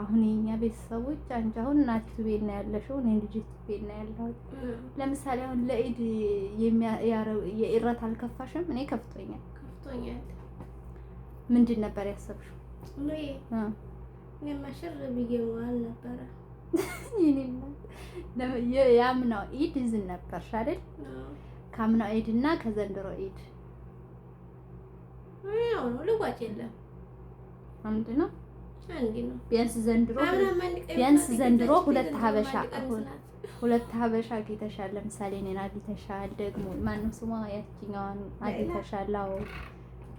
አሁን የኛ ቤተሰቦች አንቺ አሁን እናቲቱ ቤት ነው ያለሽው፣ እኔ ልጅቱ ቤት ነው ያለሁት። ለምሳሌ አሁን ለኢድ የኢረት አልከፋሽም? እኔ ከፍቶኛል። ከፍቶኛል። ምንድን ነበር ያሰብሽው? እኔማ ሽር ብዬ መዋል ነበረ። የአምናው ኢድ እዝን ነበርሽ አይደል? ከአምናው ኢድ እና ከዘንድሮ ኢድ ያው ነው፣ ልዋጭ የለም። አንድ ነው፣ አንድ ነው። ቢያንስ ዘንድሮ ቢያንስ ዘንድሮ ሁለት ሀበሻ ሁለት ሀበሻ አግኝተሻል። ለምሳሌ እኔን አግኝተሻል፣ ደግሞ ማነው ስሟ ያችኛዋን አግኝተሻል። አዎ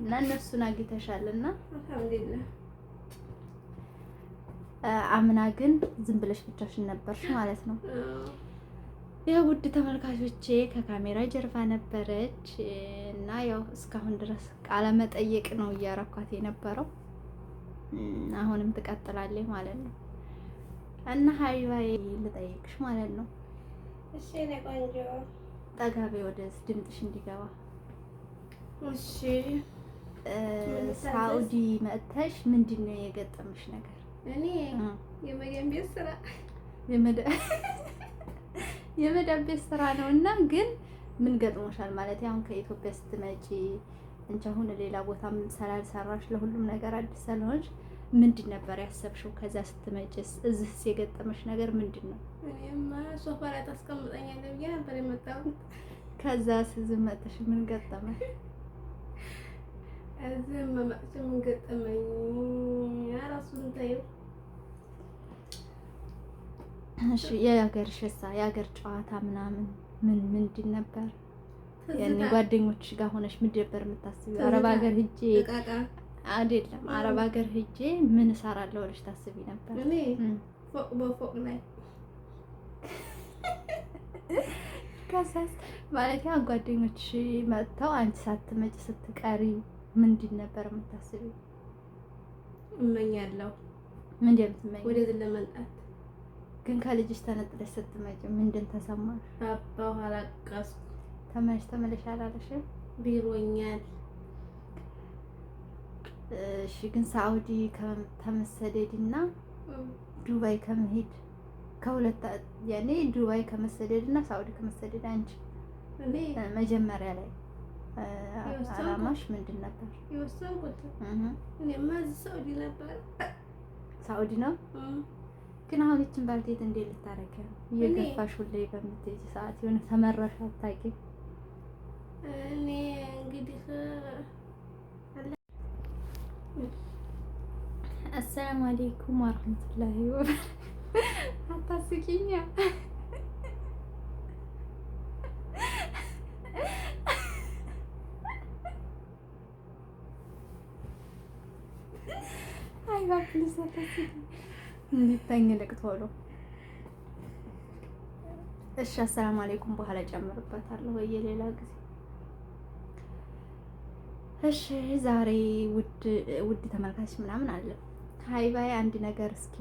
እና እነሱን አግኝተሻል። እና አልሐምዱሊላህ አምና ግን ዝም ብለሽ ብቻሽን ነበርሽ ማለት ነው። ያው ውድ ተመልካቾቼ ከካሜራ ጀርባ ነበረች እና ያው እስካሁን ድረስ ቃለ መጠየቅ ነው እያረኳት የነበረው። አሁንም ትቀጥላለች ማለት ነው። እና ሀቢባዬ ልጠይቅሽ ማለት ነው። እሺ የእኔ ቆንጆ ጠጋቤ ወደዚህ ድምጥሽ እንዲገባ። እሺ ሳኡዲ መጥተሽ ምንድን ነው የገጠምሽ ነገር? እኔ የመዳም ቤት ስራ የመዳም ቤት ስራ ነው። እና ግን ምን ገጥሞሻል? ማለት አሁን ከኢትዮጵያ ስትመጪ እንጂ አሁን ሌላ ቦታ ምን ስላልሰራሽ ለሁሉም ነገር አዲስ ስለሆንሽ ምንድን ነበር ያሰብሽው? ከዛ ስትመጪስ እዚህስ የገጠመሽ ነገር ምንድን ነው? እኔማ ሶፋ ላይ ታስቀምጠኛለህ ብዬ ነበር የመጣሁት። ከዛስ እዚህ መጥተሽ ምን ገጠመሽ? እዚህ መጥቼ ምን ገጠመኝ? ኧረ እሱን ተይው። እሺ የሀገርሽ እሳ የሀገር ጨዋታ ምናምን ምን ምንድን ነበር? ያኔ ጓደኞችሽ ጋር ሆነሽ ምንድን ነበር የምታስቢው? አረብ ሀገር ሂጄ አይደለም አረብ ሀገር ሂጄ ምን እሰራለሁ ብለሽ ታስቢ ነበር? እኔ ፎቅ በፎቅ ላይ ከዛስ ማለት ያ ጓደኞችሽ መጥተው አንቺ ሳትመጪ ስትቀሪ ምንድን ነበር የምታስቢው? እመኛለሁ። ምንድን ነው የምትመኚው? ወደዚህ ለመምጣት። ግን ከልጅሽ ተነጥለሽ ስትመጪ ምንድን ተሰማሽ? አባው አለቀስኩ። ተመለሽ ተመለሽ አላለሽም? ቢሮኛል። እሺ ግን ሳኡዲ ከመሰደድና ዱባይ ከመሄድ ከሁለት ያኔ ዱባይ ከመሰደድና ሳኡዲ ከመሰደድ አንቺ እኔ መጀመሪያ ላይ አላማሽ ምንድን ነበር? የወሰንኩት እኔማ እዚህ ሳኡዲ ነበር። ሳኡዲ ነው። ግን አሁን ይችን ባልቴት እንዴት ልታረጊ ነው? እየገፋሽ ሁሌ በምትሄጂ ሰዓት የሆነ ተመረሽ አታውቂም? እኔ እንግዲህ አሰላሙ አለይኩም ወረህመቱላሂ ወበረካቱህ። አታስቂኛ። አይ please አታስቂኝ። እንዲታኝ ቶሎ። እሺ አሰላሙ አለይኩም በኋላ ጨምርበታለሁ ወይ የሌላ ጊዜ። እሺ ዛሬ ውድ ውድ ተመልካች ምናምን አለ ሀይባይ አንድ ነገር እስኪ